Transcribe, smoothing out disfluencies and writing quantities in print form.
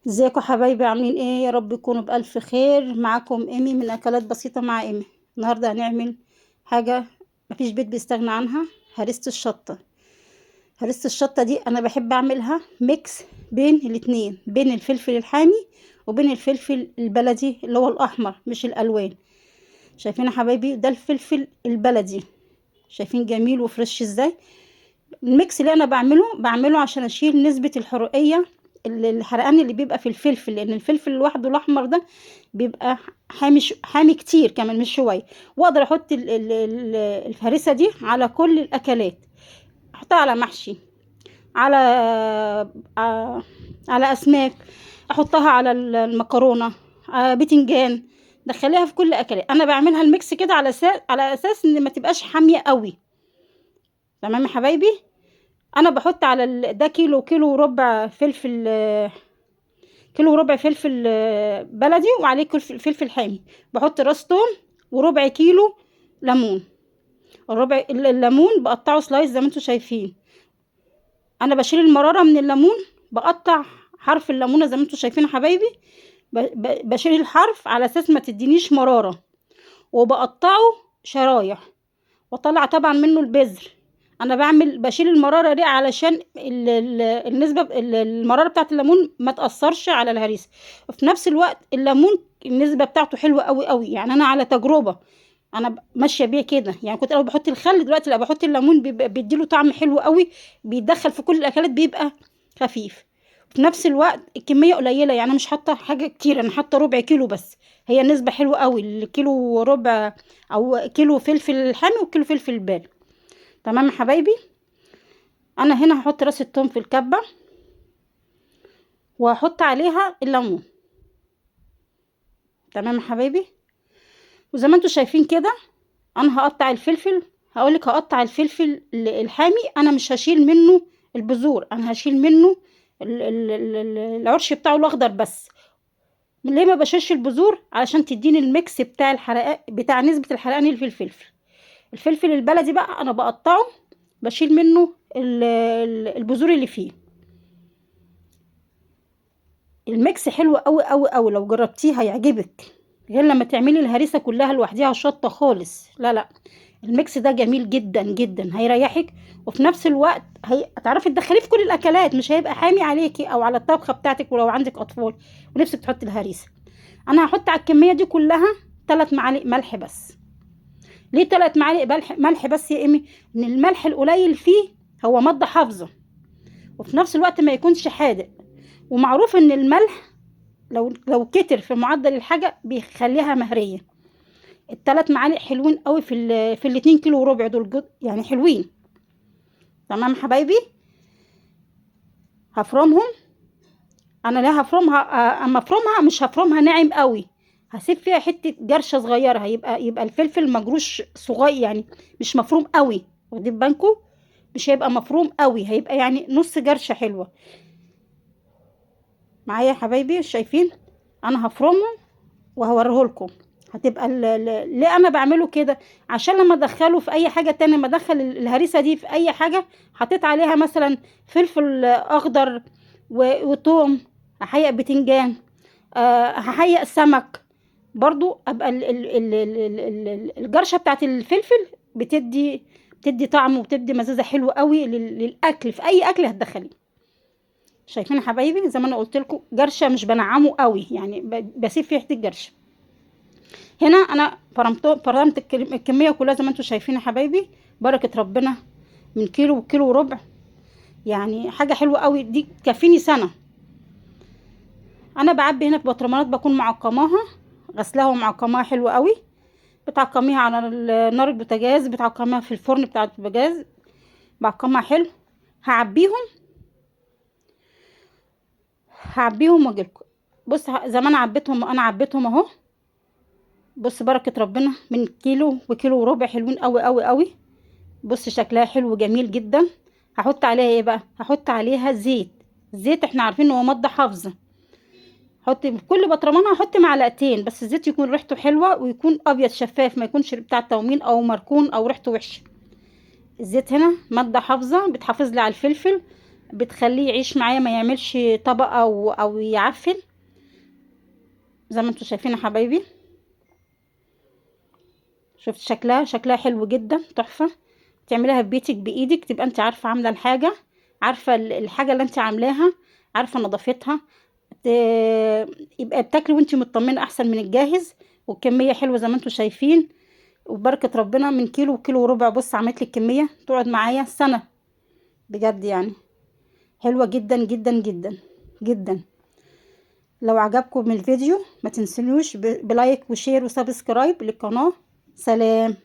ازيكم حبايبي؟ عاملين ايه؟ يا رب تكونوا بألف خير. معاكم ايمي من اكلات بسيطة مع ايمي. النهاردة هنعمل حاجة مفيش بيت بيستغنى عنها، هريسة الشطة. هريسة الشطة دي انا بحب اعملها mix بين الاتنين، بين الفلفل الحامي وبين الفلفل البلدي اللي هو الاحمر مش الالوان. شايفين يا حبايبي؟ ده الفلفل البلدي، شايفين جميل و fresh ازاي. ال mix اللي انا بعمله عشان اشيل نسبة الحرقية الحرقان اللي بيبقى في الفلفل، لان الفلفل لوحده الاحمر ده بيبقى حامي كتير كمان مش شوية. واقدر احط الهريسه دي على كل الاكلات، احطها على محشي، على اسماك، احطها على المكرونه، بتنجان، دخليها في كل اكلات. انا بعملها ال mix كده على اساس ان ما تبقاش حامية قوي. تمام يا حبايبي؟ انا بحط على ده كيلو وربع فلفل، كيلو وربع فلفل بلدي، وعليه فلفل حامي. بحط راس توم وربع كيلو ليمون. الربع الليمون بقطعه slice زي ما انتم شايفين. انا بشيل المرارة من الليمون، بقطع حرف الليمونه زي ما انتم شايفين يا حبايبي، بشيل الحرف على اساس ما تدينيش مرارة، وبقطعه شرايح واطلع طبعا منه البذر. انا بشيل المرارة دي علشان النسبة المرارة بتاعت الليمون ما تاثرش على الهريسه، وفي نفس الوقت الليمون النسبة بتاعته حلوة قوي قوي. انا على تجربه انا ماشية بيه كده، كنت الاول بحط الخل، دلوقتي لا بحط الليمون، بيديله طعم حلو قوي، بيتدخل في كل الاكلات، بيبقى خفيف. وفي نفس الوقت الكمية قليله، انا مش حاطه حاجة كتير، انا حاطه ربع كيلو بس، هي النسبة حلوة قوي الكيلو وربع او كيلو فلفل حامي وكيلو فلفل بارد. تمام يا حبايبي؟ انا هنا هحط راس التوم في الكبه وهحط عليها الليمون. تمام يا حبايبي؟ وزي ما انتم شايفين كده انا هقطع الفلفل. هقولك هقطع الفلفل الحامي، انا مش هشيل منه البذور، انا هشيل منه العرش بتاعه الاخضر بس. ليه ما بشيلش البذور؟ علشان تديني الميكس بتاع الحرقان، بتاع نسبة الحرقان اللي في الفلفل. الفلفل البلدي بقى انا بقطعه بشيل منه البذور اللي فيه. ال mix حلو قوي قوي قوي، لو جربتيه هيعجبك، غير لما تعملي الهريسه كلها لوحديها شطه خالص. لا لا، ال mix ده جميل جدا جدا، هيريحك، وفي نفس الوقت هتعرفي تدخليه في كل الاكلات، مش هيبقى حامي عليكي او على الطبخة بتاعتك. ولو عندك اطفال ونفسك تحطي الهريسه، انا هحط على الكمية دي كلها 3 معالق ملح بس. ليه 3 معالق ملح بس يا ايمي؟ ان الملح القليل فيه هو مادة حافظه، وفي نفس الوقت ما يكونش حادق. ومعروف ان الملح لو كتر في معدل الحاجة بيخليها مهريه. التلات معالق حلوين قوي في الاتنين كيلو وربع دول، حلوين. تمام حبايبي؟ هفرمهم. انا لا هفرمها، اما افرمها مش هفرمها ناعم قوي، هسيب فيها حتة جرشه صغيرة، يبقى الفلفل مجروش صغير، مش مفروم قوي، واخدين بالكم؟ مش هيبقى مفروم قوي، هيبقى نص جرشه حلوة. معايا يا حبايبي؟ شايفين؟ انا هفرمه وهوريه لكم. هتبقى ليه انا بعمله كده؟ عشان لما ادخله في اي حاجة تانية، لما ادخل الهريسه دي في اي حاجة حطيت عليها مثلا فلفل اخضر وتوم، هحيق بتنجان، هحيق سمك، برضو ابقى الجرشه بتاعت الفلفل بتدي طعم وبتدي مزازه حلوة قوي للاكل، في اي اكل هتدخليه. شايفين يا حبايبي؟ زي ما انا قلت لكم جرشه مش بنعمه قوي، بسيب فيه حتة جرشه. هنا انا فرمت الكمية كلها زي ما انتم شايفين يا حبايبي، بركة ربنا، من كيلو وكيلو وربع، حاجة حلوة قوي، دي تكفيني سنة. انا بعبي هنا في بطرمانات بكون معقماها، غسلاها ومعقماها حلو قوي. بتعقميها على نار البوتاجاز، بتعقميها في الفرن بتاع البوتاجاز، بعقمها حلو. هعبيهم واجيلكم. بص، زي ما انا عبيتهم، انا عبيتهم اهو. بص بركة ربنا، من كيلو وكيلو وربع، حلوين قوي قوي قوي. بص شكلها حلو جميل جدا. هحط عليها ايه بقى؟ هحط عليها زيت. زيت احنا عارفين ان هو مادة حافظة. هحط في كل بطرمانة هحط معلقتين بس، الزيت يكون ريحته حلوة ويكون ابيض شفاف، ما يكونش بتاع التومين او مركون او ريحته وحشة. الزيت هنا مادة حافظة، بتحافظ لي على الفلفل، بتخليه يعيش معايا، ما يعملش طبقه او يعفن. زي ما انتوا شايفين يا حبايبي، شفت شكلها؟ شكلها حلو جدا، تحفة. تعمليها في بيتك بايدك، تبقى انت عارفه عامله الحاجة، عارفه الحاجة اللي انت عاملاها، عارفه نظافتها، يبقى بتاكلي وانت مطمنه احسن من الجاهز. والكميه حلوة زي ما انتوا شايفين، وبركة ربنا من كيلو وكيلو وربع. بص عملت لي الكمية تقعد معايا سنة بجد، يعني حلوة جدا جدا جدا جدا. لو عجبكم الفيديو ما تنسونوش ب like و share و subscribe للقناة. سلام.